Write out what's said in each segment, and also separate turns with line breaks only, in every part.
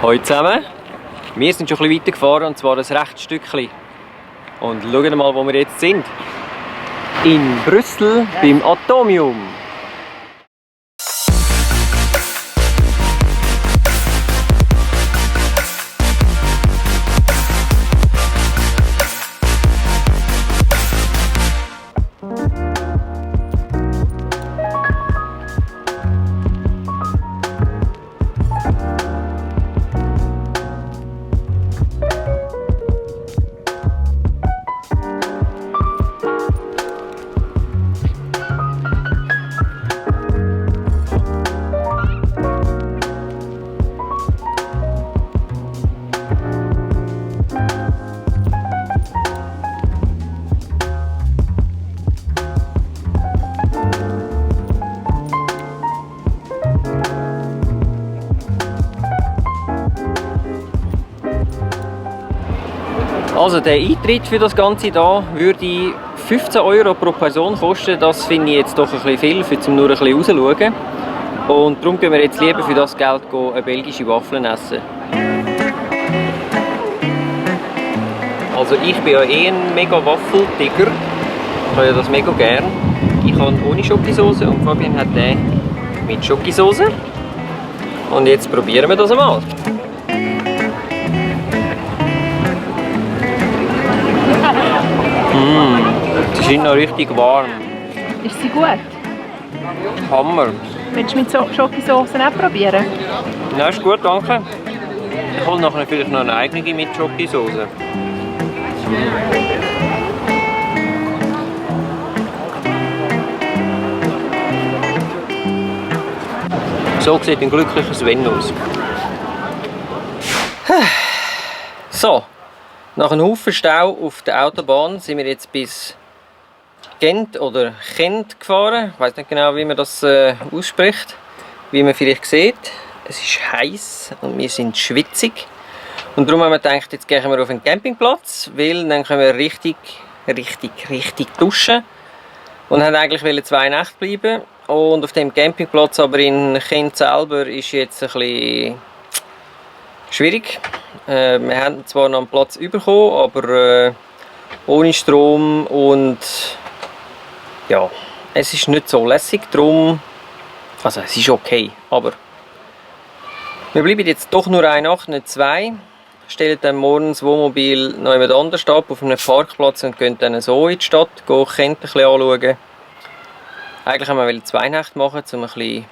Hallo zusammen, wir sind schon ein bisschen weiter gefahren, und zwar ein rechtes Stückchen. Und schauen mal, wo wir jetzt sind. In Brüssel beim Atomium. Also der Eintritt für das Ganze hier würde 15 € pro Person kosten. Das finde ich jetzt doch ein bisschen viel, um nur ein bisschen rauszuschauen. Und darum gehen wir jetzt lieber für das Geld eine belgische Waffeln essen. Also ich bin ja eh ein mega Waffeltiger. Ich habe ja das mega gern. Ich habe ohne Schokosauce und Fabian hat den mit Schokosauce. Und jetzt probieren wir das einmal. Sie sind noch richtig warm.
Ist sie gut?
Hammer.
Willst du mit Schokosauce auch probieren?
Ja, ist gut, danke. Ich hole nachher vielleicht noch eine eigene mit Schokosauce. So sieht ein glücklicher Sven aus. So, nach einem Haufen Stau auf der Autobahn sind wir jetzt bis Gent oder Gent gefahren. Ich weiß nicht genau, wie man das ausspricht. Wie man vielleicht sieht, es ist heiß und wir sind schwitzig. Und darum haben wir gedacht, jetzt gehen wir auf einen Campingplatz, weil dann können wir richtig duschen. Und haben eigentlich 2 Nächte bleiben. Und auf dem Campingplatz, aber in Gent selber, ist jetzt ein bisschen schwierig. Wir haben zwar noch einen Platz bekommen, aber ohne Strom und ja, es ist nicht so lässig, darum, also es ist okay, aber wir bleiben jetzt doch nur eine Nacht, nicht 2. Stellen dann morgen das Wohnmobil noch jemand anders ab auf einem Parkplatz und gehen dann so in die Stadt, gehen Gent ein bisschen anschauen. Eigentlich haben wir 2 Nächte machen, um ein bisschen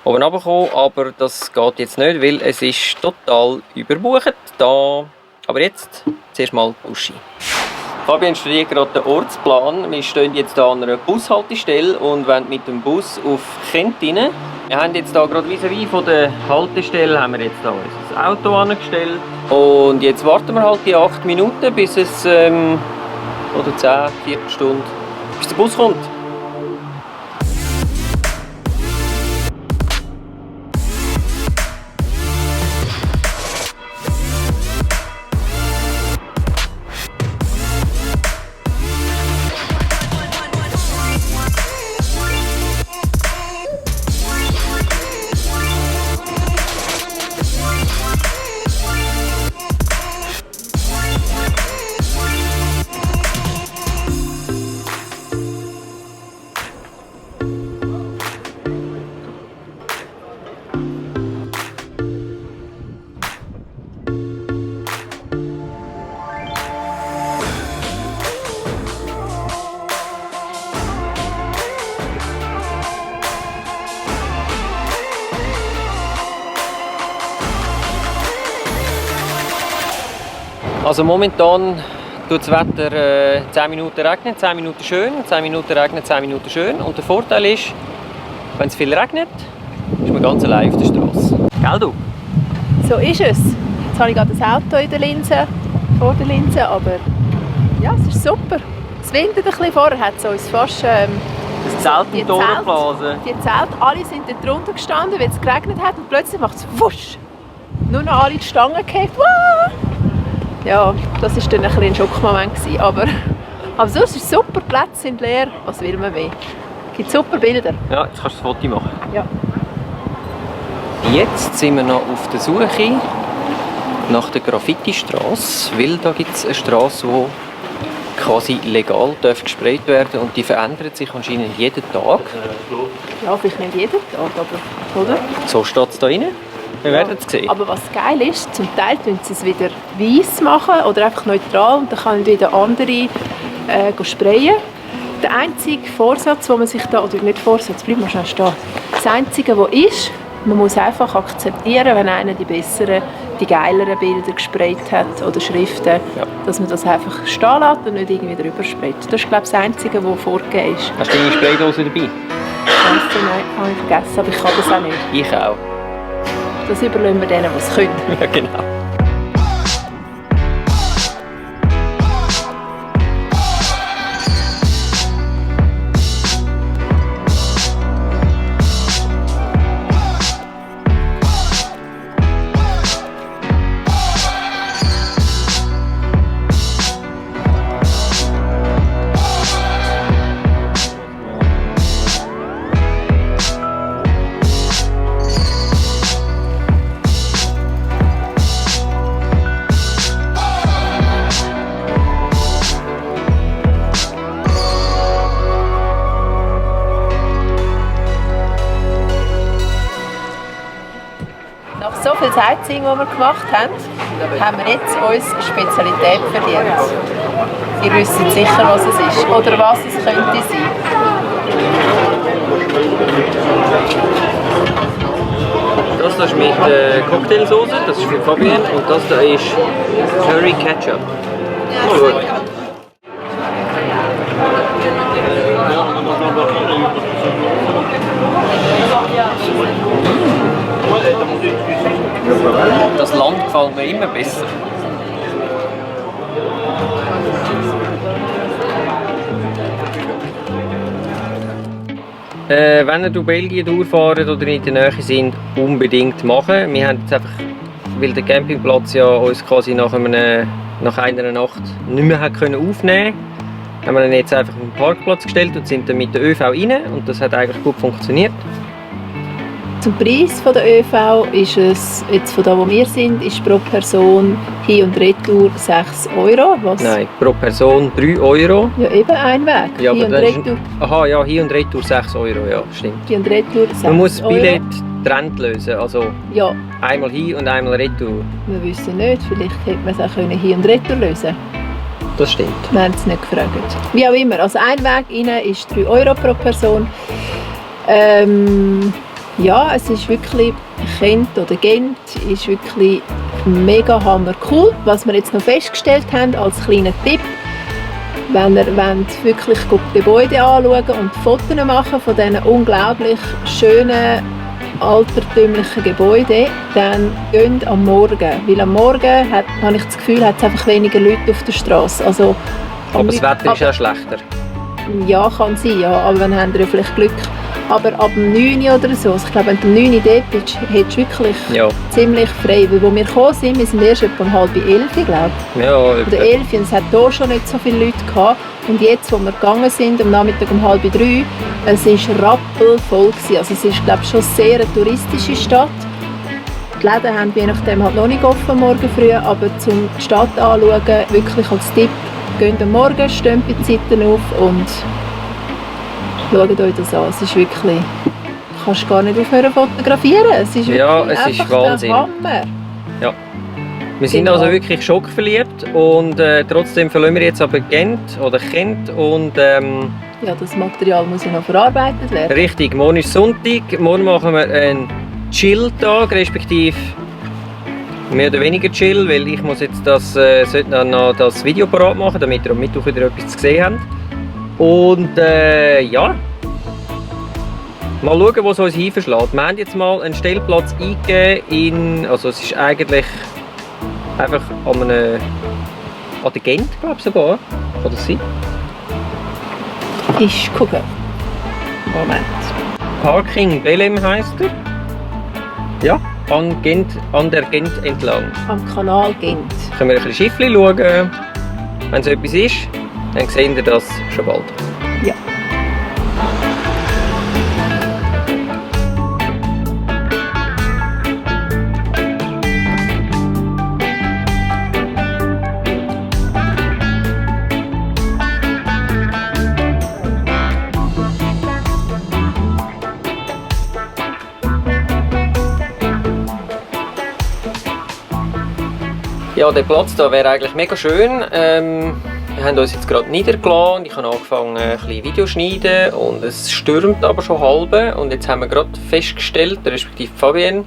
oben runterzukommen, aber das geht jetzt nicht, weil es ist total überbucht da. Aber jetzt zuerst mal Buschi. Fabian studiert gerade den Ortsplan. Wir stehen jetzt hier an einer Bushaltestelle und wollen mit dem Bus auf Gent rein. Wir haben jetzt hier gerade vis-à-vis von der Haltestelle haben wir jetzt hier unser Auto angestellt. Und jetzt warten wir halt die 8 Minuten, bis es oder 10, Viertelstunde, bis der Bus kommt. Also momentan tut das Wetter 10 Minuten regnen, 10 Minuten schön, 10 Minuten regnet, 10 Minuten schön. Und der Vorteil ist, wenn es viel regnet, ist man ganz allein auf der Straße. Gell du?
So ist es. Jetzt habe ich gerade das Auto in der Linse, vor der Linse, aber ja, es ist super. Es windet ein bisschen, vorher hat es uns fast
das Zelt im Tor geblasen.
Die Zelte, alle sind dort drunter gestanden, weil es geregnet hat und plötzlich macht es wusch. Nur noch alle die Stangen gehabt. Ja, das war dann ein bisschen ein Schockmoment. Aber sonst ist es super, die Plätze sind leer. Was will man mehr? Es gibt super Bilder.
Ja, jetzt kannst du das Foto machen.
Ja.
Jetzt sind wir noch auf der Suche nach der Graffiti-Straße, weil da gibt es eine Straße, die quasi legal gesprayt werden darf und die verändert sich anscheinend jeden Tag.
Ja, vielleicht nicht jeden Tag, aber, oder?
So steht es da rein. Wir werden es sehen.
Aber was geil ist, zum Teil tun sie es wieder weiss machen oder einfach neutral und dann kann wieder andere sprayen. Der einzige Vorsatz, wo man sich da, oder nicht Vorsatz, bleib mal schnell stehen. Das Einzige, was ist, man muss einfach akzeptieren, wenn einer die besseren, die geileren Bilder gesprayt hat oder Schriften, dass man das einfach stehen lässt und nicht irgendwie drüber sprayt. Das ist, glaube ich, das Einzige, was vorgegeben ist.
Hast du deine Spraydose dabei?
Scheiße, nein, habe ich vergessen, aber ich kann das auch nicht.
Ich auch.
Das überlassen wir denen, die es können.
Ja, genau.
Nach so viel Sightseeing, das wir gemacht haben, haben wir jetzt uns eine Spezialität verdient. Ihr wisst sicher, was es ist oder was es könnte sein.
Das ist mit Cocktailsauce, das ist für Fabian, und das da ist Curry Ketchup. Mal schauen. Das Land gefällt mir immer besser. Wenn ihr durch Belgien durchfahrt oder in der Nähe sind, unbedingt machen. Wir haben jetzt einfach, weil der Campingplatz ja uns quasi nach einer Nacht nicht mehr aufnehmen konnte, haben wir ihn jetzt einfach auf den Parkplatz gestellt und sind dann mit der ÖV rein und das hat eigentlich gut funktioniert.
Zum Preis von der ÖV ist es, jetzt von da wo wir sind, ist pro Person Hin- und Retour 6 €. Was?
Nein, pro Person 3 €.
Ja, eben ein Weg.
Ja,
Hin-
aber
und
dann ist,
Retour,
aha, ja, Hin- und Retour 6 €, ja, stimmt.
Hin- und Retour 6
Man muss das
€.
Billett getrennt lösen, also
Ja,
einmal hin und einmal Retour.
wir wissen nicht, vielleicht hätte man es auch Hin- und Retour lösen.
Das stimmt.
Wir haben es nicht gefragt. Wie auch immer, also ein Weg rein ist 3 € pro Person. Ja, es ist wirklich, Gent oder Gent ist wirklich mega hammer cool. Was wir jetzt noch festgestellt haben als kleiner Tipp, wenn ihr wirklich die Gebäude anschauen und Fotos machen von diesen unglaublich schönen altertümlichen Gebäuden, dann geht am Morgen. Weil am Morgen habe ich das Gefühl, hat es einfach weniger Leute auf der Straße. Also,
Aber das Wetter ist ja schlechter.
Ja, kann sein, ja. Aber dann haben wir vielleicht Glück. Aber ab dem 9 oder so, also ich glaube, wenn du um 9 dort bist, hättest du wirklich ziemlich frei. Weil wo wir gekommen sind, wir sind erst etwa um 10:30, glaube ich.
Ja,
Oder 11, und es hat hier schon nicht so viele Leute gehabt. Und jetzt, wo wir gegangen sind, am Nachmittag um 2:30, es war rappelvoll gewesen. Also es ist, glaube ich, schon sehr eine touristische Stadt. Die Läden haben je nachdem halt noch nicht offen morgen früh, aber zum die Stadt anschauen, wirklich als Tipp, geht am Morgen, stehen bei Zeiten auf und schaut euch das an. Es ist wirklich, du kannst gar nicht aufhören fotografieren. Es ist wirklich
es ist Wahnsinn.
der Hammer.
Ja. Wir sind also wirklich schockverliebt und trotzdem verlassen wir jetzt aber Gent oder Kent und
Ja, das Material muss ja noch verarbeitet werden.
richtig, morgen ist Sonntag, morgen machen wir einen Chill-Tag, respektive mehr oder weniger chill, weil ich muss jetzt sollte dann noch das Video parat machen, damit ihr am Mittwoch wieder etwas zu sehen habt. Und ja, mal schauen, wo es uns hinverschlägt. Wir haben jetzt mal einen Stellplatz eingegeben also es ist eigentlich einfach an der Gent, glaube ich sogar. Kann das sein?
Ich gucke. Moment.
Parking Belem heisst er. Ja, an der Gent entlang.
Am Kanal Gent.
Können wir ein bisschen Schiffli schauen. Wenn es etwas ist, dann sehen ihr das schon bald.
Ja.
Ja, der Platz hier wäre eigentlich mega schön. Wir haben uns jetzt gerade niedergelassen und ich habe angefangen ein bisschen Video zu schneiden und es stürmt aber schon halb und jetzt haben wir gerade festgestellt, respektive Fabienne,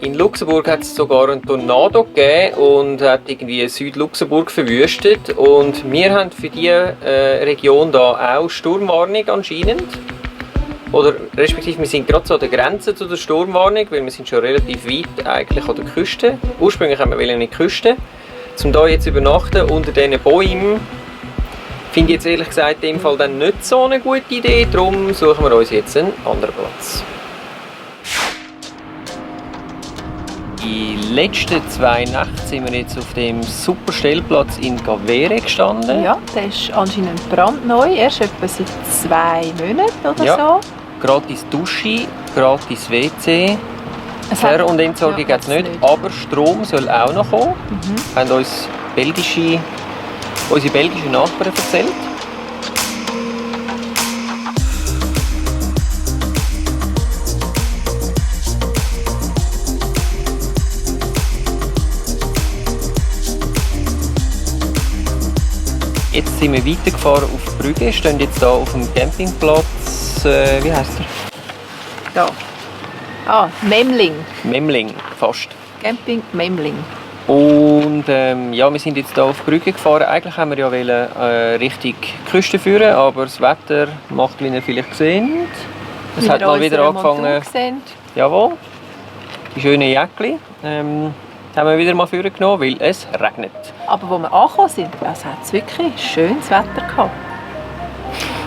in Luxemburg hat es sogar einen Tornado gegeben und hat irgendwie Südluxemburg verwüstet und wir haben für diese Region da auch Sturmwarnung anscheinend. Oder respektive wir sind gerade so an der Grenze zu der Sturmwarnung, weil wir sind schon relativ weit eigentlich an der Küste. Ursprünglich haben wir an die Küste. Um hier jetzt zu übernachten unter diesen Bäumen, finde ich jetzt ehrlich gesagt in dem Fall dann nicht so eine gute Idee. Darum suchen wir uns jetzt einen anderen Platz. Die letzten 2 Nächte sind wir jetzt auf dem super Stellplatz in Gavere gestanden.
Ja, der ist anscheinend brandneu, erst etwa seit 2 Monaten oder
Ja.
so.
Gratis Dusche, gratis WC.
Es hat-
Ver- und Entsorgung
ja,
gibt es nicht,
hat's nicht.
aber Strom soll auch noch kommen. Haben uns unsere belgischen Nachbarn erzählt. Jetzt sind wir weitergefahren auf die Brücke, stehen jetzt hier auf dem Campingplatz, wie heisst er?
Da. Ah, Memling.
Memling, fast.
Camping Memling.
Und ja, wir sind jetzt hier auf die Brücke gefahren. Eigentlich haben wir ja Richtung Küste führen, aber das Wetter macht, wie ihr vielleicht seht. Es hat mal wieder angefangen. Jawohl. Die schönen Jäckli haben wir wieder mal vorgenommen, weil es regnet.
Aber wo wir angekommen sind, also hat es wirklich schönes Wetter gehabt.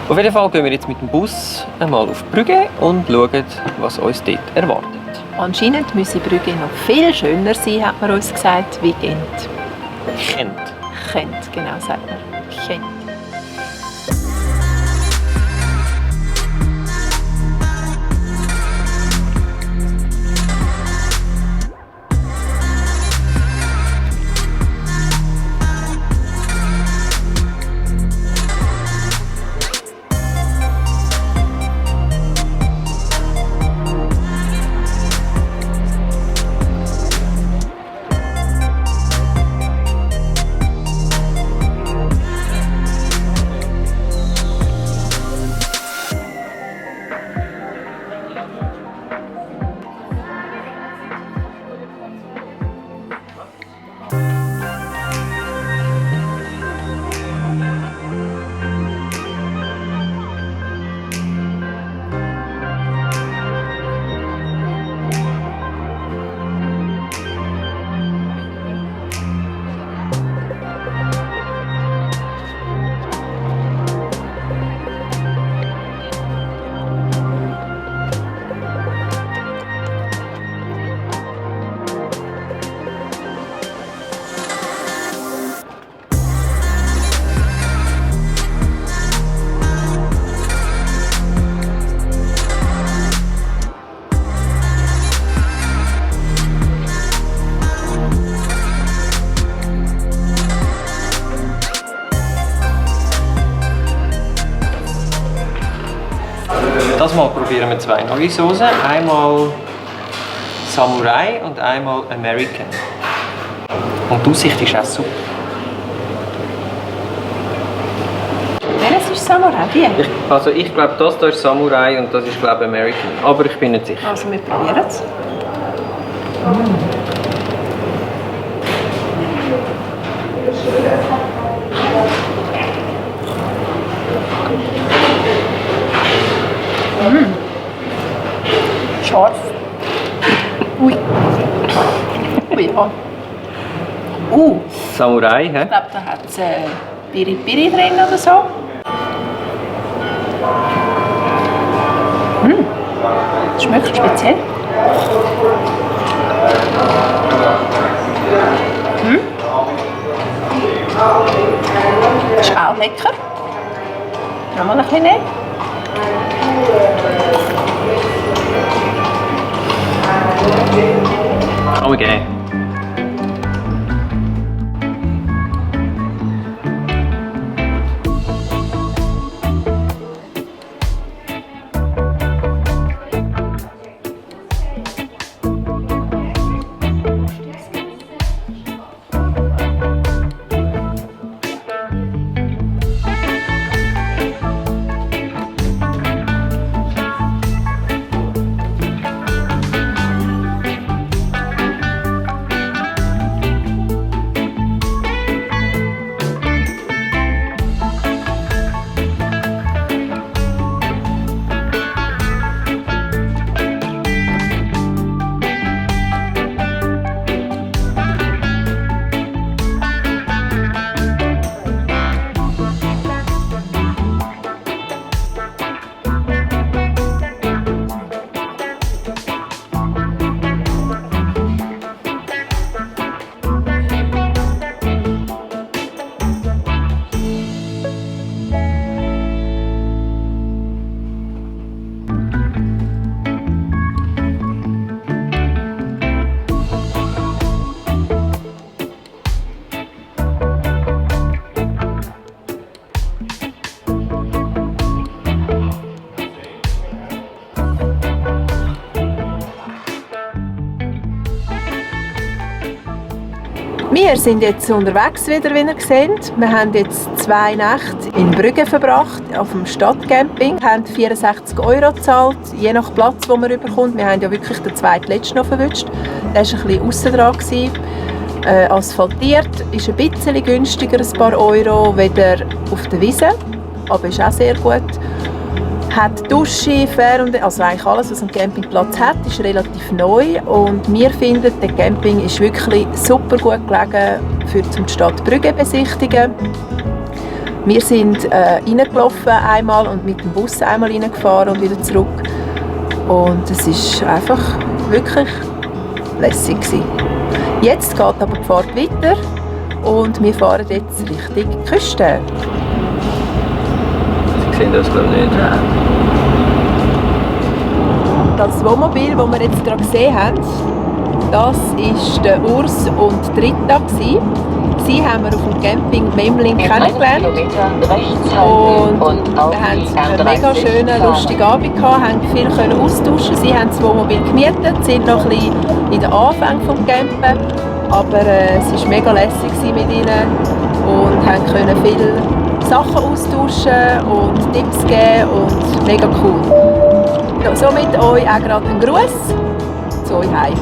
Auf jeden Fall gehen wir jetzt mit dem Bus einmal auf die Brücke und schauen, was uns dort erwartet.
Anscheinend müsse die Brügge noch viel schöner sein, hat man uns gesagt, wie Gent.
Gent.
Gent, genau, sagt man. Gent.
Das Mal probieren wir 2 neue Soßen. Einmal Samurai und einmal American. Und die Aussicht ist auch super.
Welches ist Samurai? Wie?
Ich glaube, das hier ist Samurai und das ist glaube ich American. Aber ich bin nicht sicher.
Also wir probieren es. Scharf. Ui. Ui, ja.
Samurai, hä?
Ich glaube, da hat es Piri-Piri drin oder so. Schmeckt speziell. Ist auch lecker. Nochmal ein bisschen nehmen.
Kann man geben.
Wir sind jetzt unterwegs wieder, wie ihr seht. Wir haben jetzt 2 Nächte in Brügge verbracht, auf dem Stadtcamping. Wir haben 64 € gezahlt, je nach Platz, den man bekommt. Wir haben ja wirklich den zweitletzten noch verwünscht. Der war ein bisschen aussen dran. Asphaltiert ist ein bisschen günstiger, ein paar Euro, weder auf der Wiese, aber ist auch sehr gut. Hat Dusche, also eigentlich alles, was ein Campingplatz hat, ist relativ neu und wir finden, der Camping ist wirklich super gut gelegen, für die Stadt Brügge besichtigen. Wir sind reingelaufen einmal und mit dem Bus einmal reingefahren und wieder zurück und es ist einfach wirklich lässig gewesen. Jetzt geht aber die Fahrt weiter und wir fahren jetzt Richtung Küste.
Sie sehen das glaube ich nicht.
Das Wohnmobil, das wir jetzt gerade gesehen haben, das war der Urs und Rita. Sie haben wir auf dem Camping Memling kennengelernt. Und wir hatten einen mega schönen, lustigen Abend gehabt, haben viel austauschen. Sie haben das Wohnmobil gemietet, sind noch ein bisschen in den Anfängen des Campen. Aber es war mega lässig mit ihnen und haben können viele Sachen austauschen und Tipps geben und mega cool. Ja, somit euch auch gerade einen Gruß zu euch heim.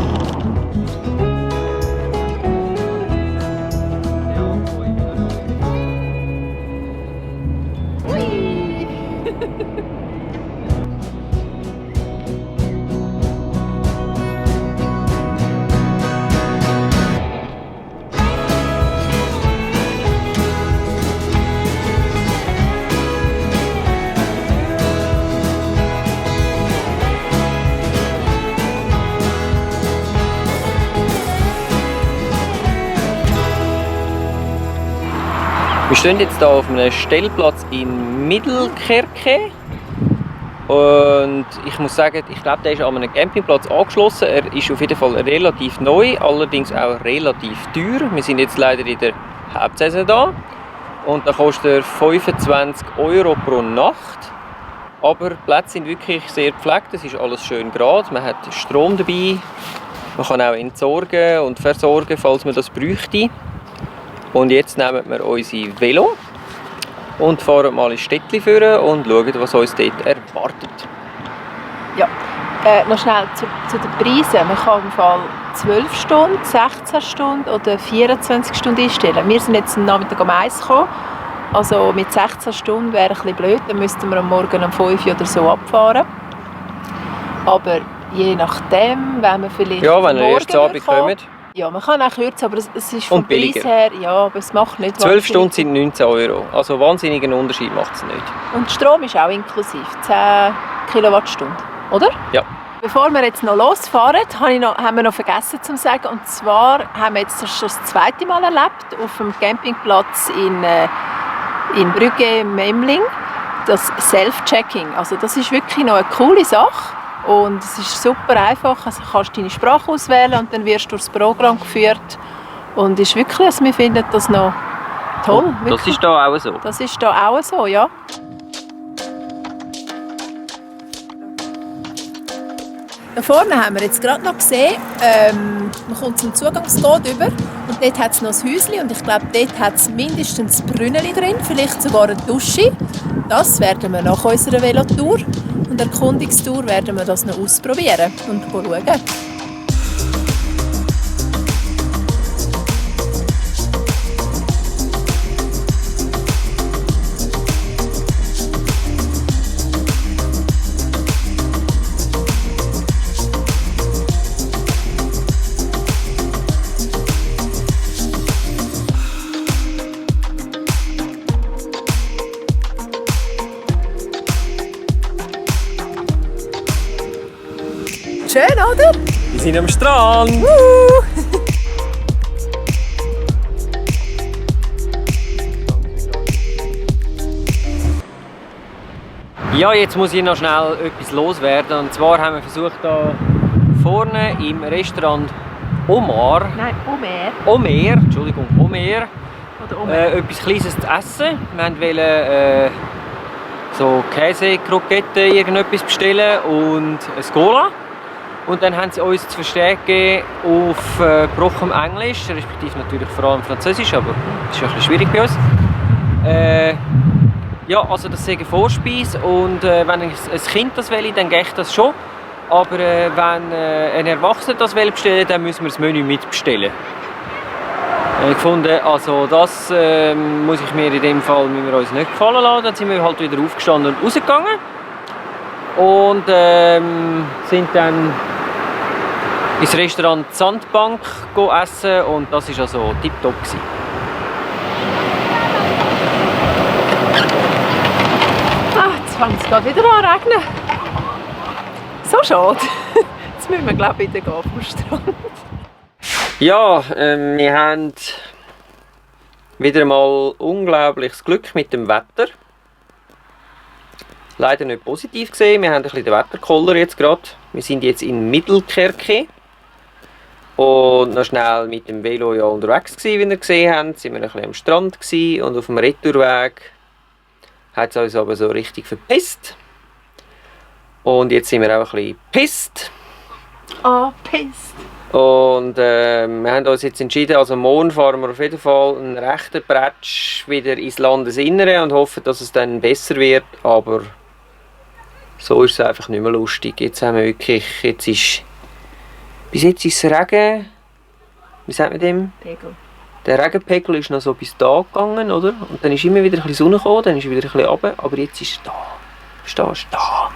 Wir stehen jetzt hier auf einem Stellplatz in Mittelkerke und ich muss sagen, ich glaube, der ist an einem Campingplatz angeschlossen. Er ist auf jeden Fall relativ neu, allerdings auch relativ teuer. Wir sind jetzt leider in der Hauptsaison da und da kostet er 25 € pro Nacht. Aber die Plätze sind wirklich sehr gepflegt, es ist alles schön gerade, man hat Strom dabei, man kann auch entsorgen und versorgen, falls man das bräuchte. Und jetzt nehmen wir unsere Velo und fahren mal ins Städtchen führen und schauen, was uns dort erwartet.
Ja, noch schnell zu den Preisen. Man kann im Fall 12 Stunden, 16 Stunden oder 24 Stunden einstellen. Wir sind jetzt am Nachmittag um 1 gekommen. Also mit 16 Stunden wäre ein bisschen blöd, dann müssten wir am Morgen um 5 oder so abfahren. Aber je nachdem, wenn wir vielleicht
ja, wenn wir erst Abend kommen.
Ja, man kann auch kürzen, aber es ist vom Preis her, ja, aber es macht nicht
12 Stunden sind 19 €, also wahnsinnigen Unterschied macht es nicht.
Und der Strom ist auch inklusiv, 10 Kilowattstunden, oder?
Ja.
Bevor wir jetzt noch losfahren, haben wir noch vergessen zu sagen, und zwar haben wir jetzt schon das zweite Mal erlebt, auf dem Campingplatz in Brügge Memling, das Self-Checking. Also das ist wirklich noch eine coole Sache. Und es ist super einfach, also du kannst deine Sprache auswählen und dann wirst du durchs Programm geführt. Und es ist wirklich, also wir finden das noch toll.
Und das ist hier auch so?
Das ist hier auch so, ja. Da vorne haben wir jetzt gerade noch gesehen, man kommt zum Zugangscode über und dort hat es noch ein Häuschen und ich glaube, dort hat es mindestens Brünneli drin, vielleicht sogar eine Dusche. Das werden wir nach unserer Velotour und Erkundungstour werden wir das noch ausprobieren und schauen. Schön, oder?
Wir sind am Strand! Ja, jetzt muss ich noch schnell etwas loswerden. Und zwar haben wir versucht, hier vorne im Restaurant Omer.
Nein,
Omer, Entschuldigung, Omer.
Oder Omer.
Etwas Kleines zu essen. Wir wollten so Käsekroketten irgendetwas bestellen und ein Cola. Und dann haben sie uns zu verstehen gegeben auf gebrochenem Englisch, respektive natürlich vor allem Französisch, aber das ist ja ein bisschen schwierig bei uns. Ja, also das ist eine Vorspeise und wenn ein Kind das will, dann geht das schon. Aber wenn ein Erwachsener das will bestellen, dann müssen wir das Menü mitbestellen. Ich fand, also das muss ich mir in dem Fall müssen wir uns nicht gefallen lassen. Dann sind wir halt wieder aufgestanden und rausgegangen. Und sind dann ins Restaurant Sandbank essen und das war also tipptopp.
Jetzt fängt es gerade wieder an zu regnen. So schade. Jetzt müssen wir, glaube ich, wieder gehen vom Strand.
Ja, wir haben wieder mal unglaubliches Glück mit dem Wetter. Leider nicht positiv gesehen. Wir haben ein bisschen den Wetterkoller jetzt gerade. Wir sind jetzt in Mittelkerke und noch schnell mit dem Velo ja unterwegs gewesen, wie ihr gesehen habt. Sind wir ein bisschen am Strand gewesen und auf dem Retourweg hat es uns aber so richtig verpisst. Und jetzt sind wir auch ein bisschen pisst.
Pisst.
Und wir haben uns jetzt entschieden, also morgen fahren wir auf jeden Fall einen rechten Bretsch wieder ins Landesinnere und hoffen, dass es dann besser wird, aber so ist es einfach nicht mehr lustig. Jetzt haben wir wirklich, bis jetzt ist es Regen, wie sagt man dem?
Pegel.
Der Regenpegel ist noch so bis da gegangen, oder? Und dann ist immer wieder ein bisschen Sonne gekommen, dann ist er wieder ein bisschen runter, aber jetzt ist er da. Verstehst du? Da.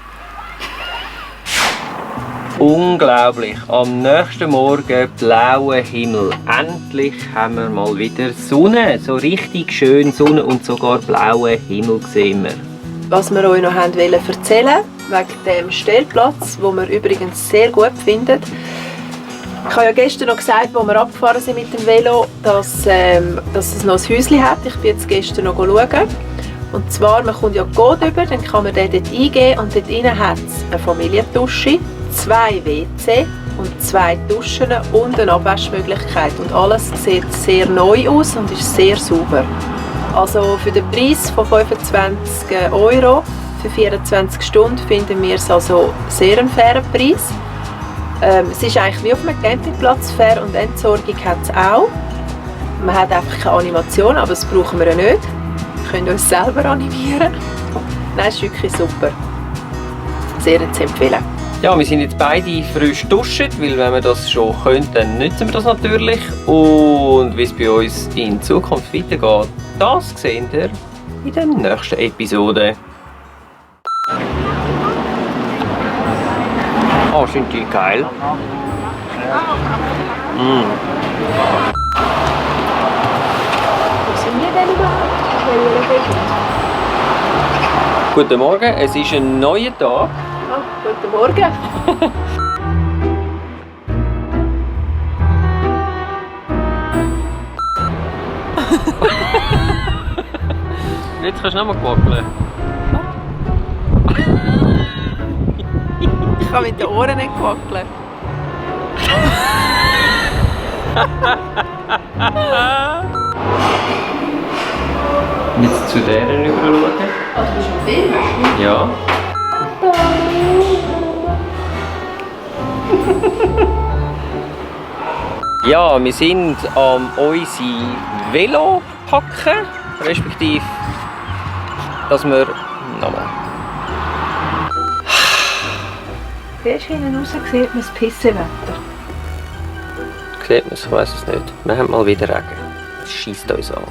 Unglaublich, am nächsten Morgen blauer Himmel. Endlich haben wir mal wieder Sonne, so richtig schön Sonne und sogar blauen Himmel sehen wir.
Was wir euch noch erzählen wollten, wegen dem Stellplatz, den wir übrigens sehr gut finden. Ich habe ja gestern noch gesagt, als wir abgefahren sind mit dem Velo, dass es noch ein Häuschen hat. Ich bin jetzt gestern noch schauen. Und zwar, man kommt ja Code über, dann kann man den dort eingeben und dort drin hat es eine Familiendusche, 2 WC und 2 Duschen und eine Abwaschmöglichkeit. Und alles sieht sehr neu aus und ist sehr sauber. Also für den Preis von 25 € für 24 Stunden finden wir es also sehr einen fairen Preis. Es ist eigentlich wie auf einem Campingplatz, fair und Entsorgung hat es auch. Man hat einfach keine Animation, aber das brauchen wir ja nicht. Wir können uns selber animieren. Nein, es ist wirklich super. Sehr zu empfehlen.
Ja, wir sind jetzt beide frisch duschen, weil wenn wir das schon können, dann nutzen wir das natürlich. Und wie es bei uns in Zukunft weitergeht, das seht ihr in der nächsten Episode. Oh, sind die geil.
Wo sind wir denn überhaupt?
Guten Morgen, es ist ein neuer Tag.
Guten Morgen.
Jetzt kannst du nochmal wackeln.
Ich kann mit den Ohren nicht wackeln.
Jetzt zu der rüber schauen.
Also du bist im Film?
Ja. Ja, wir sind am unsere Velo packen, respektive, dass wir nochmal.
Siehst du, hinten raus sieht man das Pissenwetter.
Sieht man es? Ich weiss es nicht. Wir haben mal wieder Regen. Es scheisst uns an.